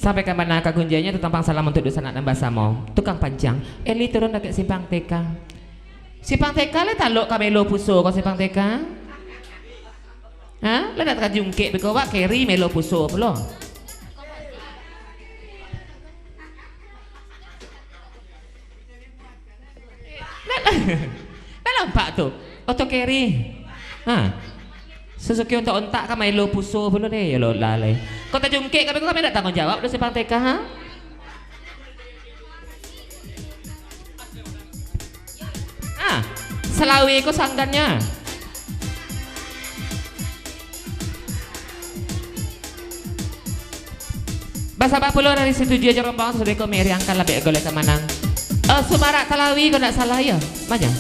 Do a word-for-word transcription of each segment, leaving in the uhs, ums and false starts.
Sampaikan bana ka gunjainya tu tampang salam untuk dunsanak nan basamo. Tukang panciang, Eli turun dakek simpang T K. Simpang T K lai talok ka melo puso ko simpang T K. Ha? Lah nak tajungkek beko awak keri melo puso pulo. Nak, nak nampak tu? Oto keri. Ha. Suzuki ontak-ontak ka maelo puso pulo deh, yo lo lalai. Kau tajungkek kami, kami ndak tanggung jawab doh simpang T K, ha? Ah, salawi ko sanggannyo. Basabab pulo dari Situjuah jo rombongan, sudah ko meriangkan labek golek ka manang. Eh, Sumarak Talawi ko ndak salah yo, manya.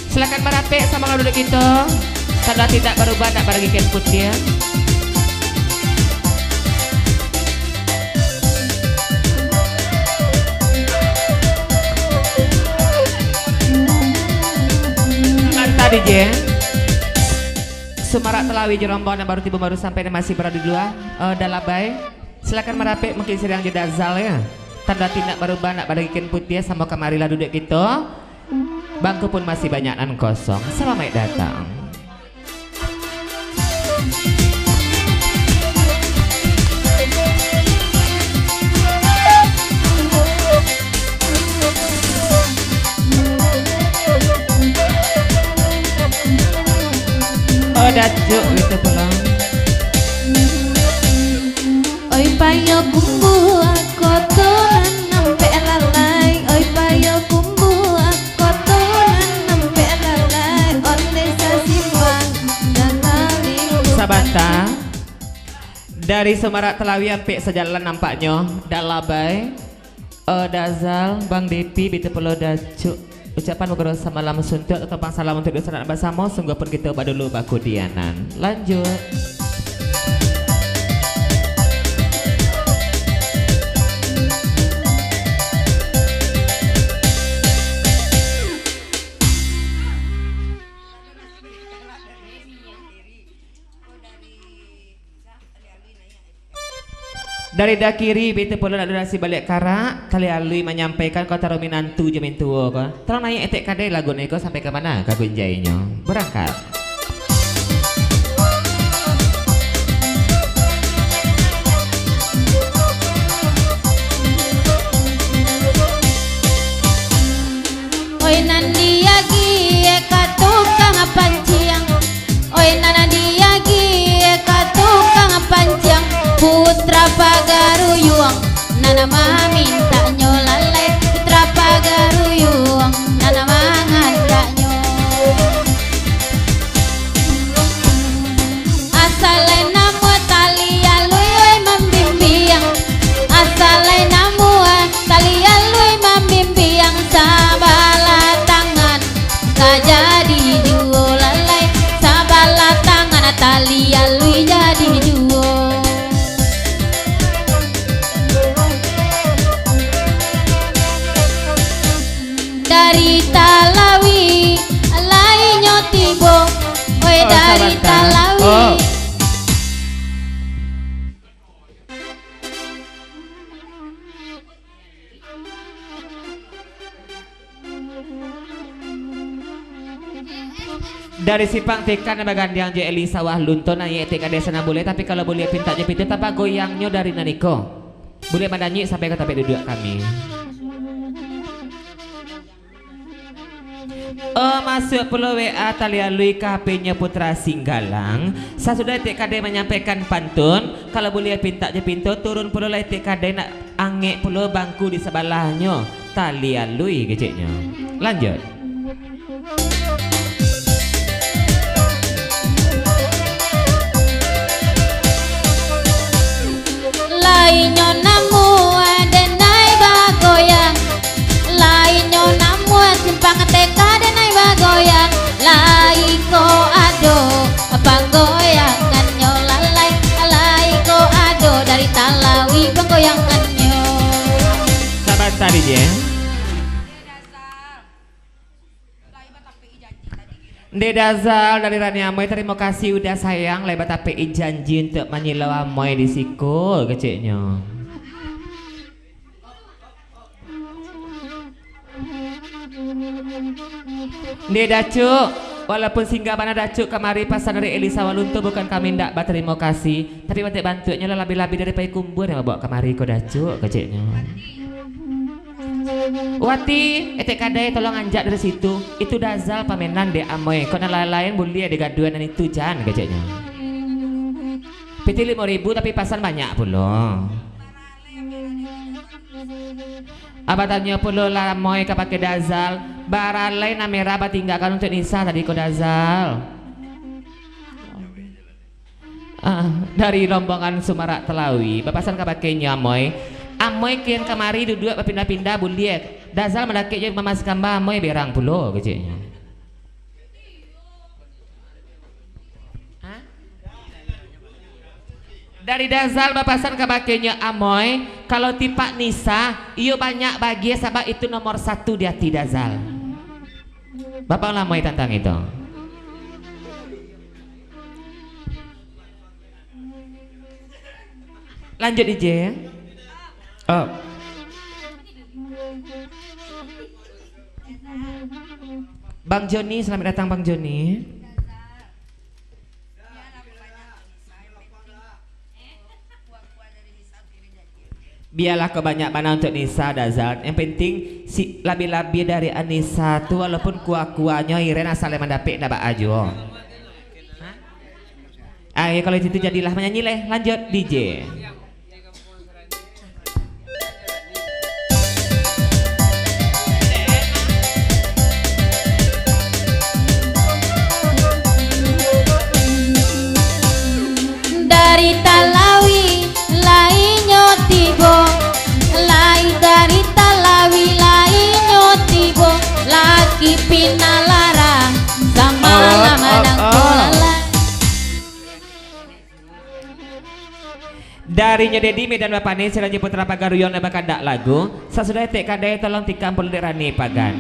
Silakan marapek samo ka duduak kito. Tanda tindak barubah, ndak baragikan putiah. Mantap, D J. Sumarak Talawi jo rombongan nan baru tibo, baru sampai, nan masih barado di lua, eh, Dalabai. Silakan marapek, mungkin siriang jo Dazal, ya. Tanda tindak barubah, ndak baragikan putiah, samo kamarilah duduak kito. Bangku pun masih banyak nan kosong. Salamaik datang. Oh, Dacuk, gitu pulang. Oi payo kumbuah koto nan ampek lalai, oi payo kumbuah koto nan ampek lalai, oleh sasimbang dan saling. Sabanta. Dari Sumarak Talawi ampek sajalan nampaknyo, Dalabai. Eh, Dazal, Bang Depi, bitu pulo Dacuk. Ucapan mukaro samalam suntuak, tatapang salam untuak dunsanak basamo, sungguahpun kito badulu bakudianan. Lanjut. Dari Dakiri, bitu pulo nak lunasi baliak karak, Tali Alui manyampaikan ka antaro minantu jo mintuo ko. Tolong naiak etek kadai lagu niko sampai ka mana ka gunjainyo. Barangkat. Oi nan diagiah ka tukang panciang, oi nan diagiah ka tukang panciang, putra pagaruyuang nan mamintaknyo lalai, putra pagaruyuang nan mangandaknyo. Asa lai namuah Tali Alui, oi, mambimbiang. Asa lai namuah Tali Alui mambimbiang. Sabalah tangan ka jadi juo lalai. Sabalah tangan Tali Alui jadi juo. Dari Talawi, lai nyo tibo. Oi, oh, dari sabanta. Talawi. Oh. Dari Simpang Tikan nan bagandiang jo Eli Sawah Lunto, nan etek kadai sanang buliah, tapi kalau buliah pintak jo pinto, tapa goyangnyo dari nan iko. Buliah mandanyuik sampai ka tampek duduak kami. Oh, masuak pulo W A Tali Alui ka H P-nyo Putra Singgalang. Sasudah etek kadai manyampaikan pantun, kalau buliah pintak jo pinto, turun pulo lah etek kadai, nak angek pulo bangku di sabalahnyo. Tali Alui keceknyo. Lanjut. Lai nyo namuah denai bagoyang, lai nyo namuah Simpang Tikan denai bagoyang, lai ko ado panggoyangannyo lalai, lai ko ado dari Talawi panggoyangannyo. Sabanta, D J. Ndeh Dazal dari Rani Amoy, tarimo kasih udah sayang, lai batapek-i janji untuak manyilau Amoy di siko, keceknyo. Ndeh Dacuk, walaupun singgah bana Dacuk kamari pasan dari Elisa Walunto, bukan kami ndak batarimo kasih, tapi bantuak-bantuaknyo lah labiah-labiah dari Pai Kumbua nan babaok kamari ko Dacuk, keceknyo. Wati, etek kadai tolong anjak dari situ, itu Dazal pamenan dek Amoy, kok nan lain-lain buliah digaduah nan itu jan, keceknyo. Pitih limo ribu tapi pasan banyak pulo. Abah tanyo pulo lah Amoy ka pakai Dazal, bara lai nan merah batinggakan untuak Nisa tadi ko Dazal. Ah, dari rombongan Sumarak Talawi, bapasan ka pakai nyo Amoy. Amoy kian kamari duduak bapindah-pindah buliah. Dazal mandakek jo Mama Sikamba, Amoy berang pulo keceknyo. Hah? Dari Dazal bapasan ka bakeh nyo Amoy, kalau tipak Nisa, iyo banyak bagian sabab itu nomor satu di ati Dazal. Bapak lah Amoy tantang itu. Lanjut D J. Oh. Bang Joni, selamat datang Bang Joni. Bialah kok banyak bana untuak Nisa, Dazal. Yang penting, si, labiah-labiah dari Anisa tu, walaupun kua-kuanyo Iren asal lai mandapek, ndak baa juo. Ah, iyo, kalau itu jadilah manyanyi leh. Lanjut, D J. Dari Talawi lai nyo tibo, lai dari Talawi lai nyo tibo, laki pinalarang, samalam Ah, ah, madang ah. Kulalai. Dari nyo Dedi Medan Bapane, Siranji Putra Pagaruyuang nan bakandak lagu, sasudah etek kadai tolong tikam pulo dek Rani Pagan.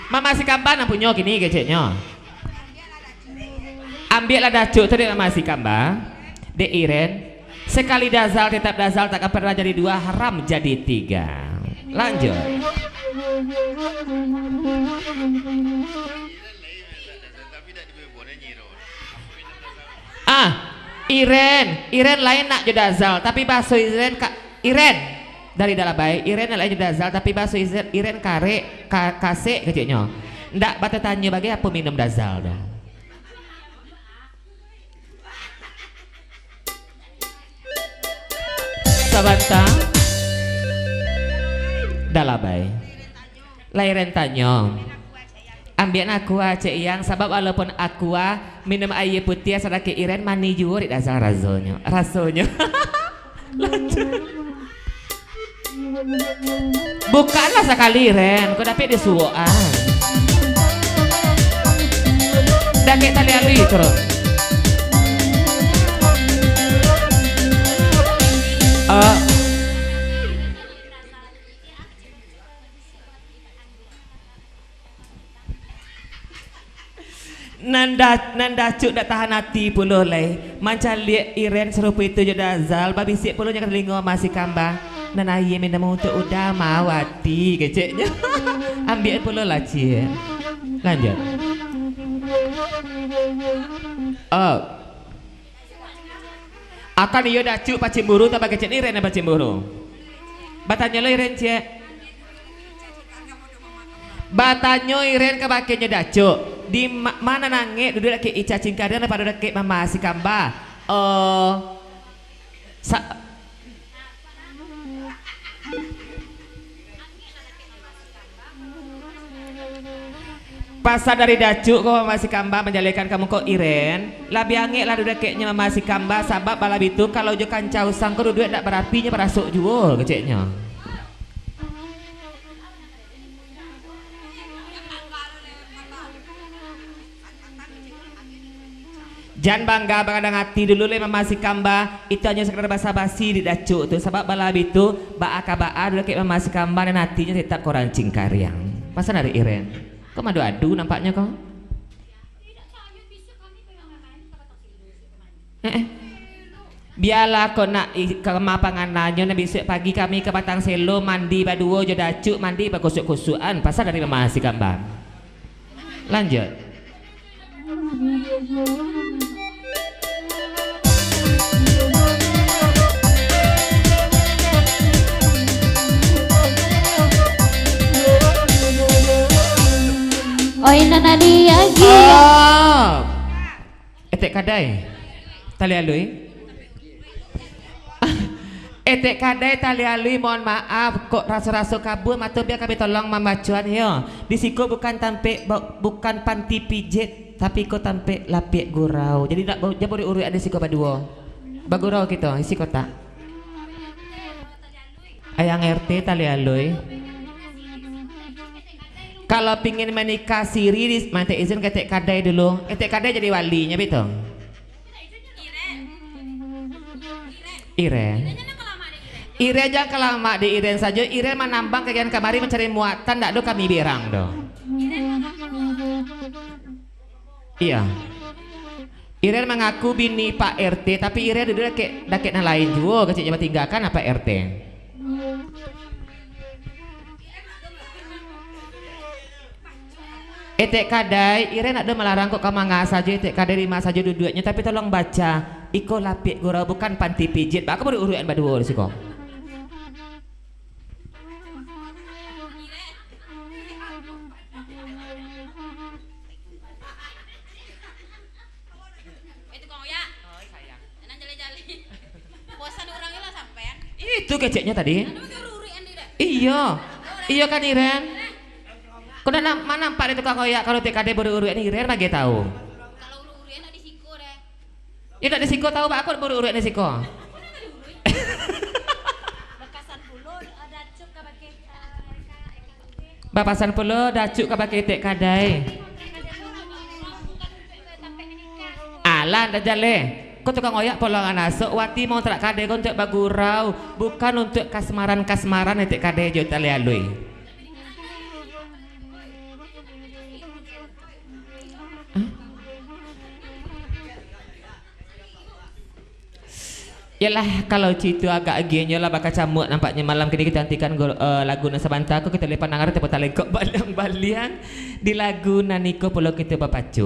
Mama Sikamba nan punyo kini keceknyo. Ambiaklah Dacuk tu dek Mama Sikamba, dek Iren. Sekali Dazal, tetap Dazal, takkan pernah jadi dua, haram jadi tiga. Lanjut. Ah, Iren, Iren lain nak jo Dazal, tapi baso Iren ka, Iren dari Dalabai, Iren lain jo Dazal, tapi baso Iren, Iren karek, ka, kasek keceknyo. Ndak batatanyo bagai apo minum Dazal tu. Sabanta. Dalabai. Lai Iren tanyo. Ambiak nan Aqua, Cek Yang, sabab walaupun Aqua, minum aia putiah sadakek Iren manih juo dek Dazal rasonyo. Rasonyo. Lanjut. Bukanlah sakali, Ren. Kau dapik disuokan. Dakek tali alui, turun. Eh. Nan da-, nan Dacuk dak tahan ati pulo lai, mancaliak Iren sarupo itu jo Dazal, babisiak pulo nyo ka talingo Mama Sikamba, "Nan aia minum untuak Uda, Mawati," keceknyo. Ambiak pulo lah, Cik. Lanjut. Oh. Akan iyo Dacuk pacimburu, tambah kecek ni Iren nan pacimburu. Batanyo lo Iren, Cek. Batanyo Iren ka bakeh nyo Dacuk, "Di ma-, ma nan angek, duduak dakek Ica Cingkariang, daripada dakek Mama Sikamba?" Oh. Sa-, Pasan dari Dacuk ko, Mama Sikamba manjalekan ka muko Iren, "Labiah angek lah duduak dakeknyo Mama Sikamba, sabab bala bitu kalau jo kanca usang ko duduak dak barapi, nyo barasuk juo," keceknyo. Jan bangga bagadang ati dulu lai Mama Sikamba, itu hanyo sakadar basa-basi di Dacuk tu, sabab bala bitu baa ka baa duduak dakek Mama Sikamba nan atinyo tetap ka urang Cingkariang. Pasan dari Iren. Kok maadu-adu nampaknyo ko? Eh, eh. Bialah kok nak i-, kama pangananyo, nan bisuak pagi kami ka Batang Selo mandi baduo jo dacuk, mandi bakusuk-kusukan, pasal dari mama si kambang. Lanjut. Oi, nan adi lagi. Oh. Etek Kadai, Tali Alui. Etek Kadai, Tali Alui, mohon maaf, kok raso-raso kabua mato, bia kami tolong mambacoan, yo. Di siko bukan tampek, bu-, bukan panti pijit, tapi ko tampek lapiak gurau. Jadi, ndak ba-, jan baruik-uruik di siko baduo. Bagurau kito, isi kotak. Ayang R T, Tali Alui. Kalau pingin manikah siri, di-, mintak izin ka Etek Kadai dulu. Etek Kadai jadi walinyo, baitu. Iren. Iren jan kalamak di Iren sajo. Iren manambang ka kian kamari mancari muatan, ndak ado kami birang doh. Iya. Iren mangaku bini Pak R T, tapi Iren duduak dakek, dakek nan lain juo, keceknyo batinggakan Pak R T. Etek Kadai, Iren ndak ado malarang kok ka manga sajo, Etek Kadai di ma sajo duduaknyo, tapi tolong baca, iko lapiak gurau, bukan panti pijit. Baa kok baruik-uruikan baduo di siko? Eh, tukang oya. Oi, sayang. Jangan jale-jale. Bosan urang lah sampean. Itu keceknyo tadi. Anu, pakai uruik-uruik andi dah. Iyo. Iyo kan, Iren? Kau dah nam-, ma nampak di tukang oya, kalau Etek Kadai baruik-uruik ni, Iren bagai tahu. Kalau uruik-uruik nak di siko deh. Iyo, nak di siko tahu, baa kok baruik-uruik di siko? Bakasan pulo, ada cup ka pakai. Bapasan pulo dacuk ka bakeh Etek Kadai. Alah, ndak jaleh. Ko tukang oyak polongan asok, wati mangontrak kadai ko untuak bagurau, bukan untuak kasmaran-kasmaran Etek Kadai jo Tali Alui. Hah? Yalah, kalau cito agak agiahnyo lah bakacamuak nampaknyo malam kini, kito antikan go-, eh, lagu nan sabanta ko, kito liek pandangari taputar lengkok baliang-baliang di lagu nan iko pulo kito bapacu.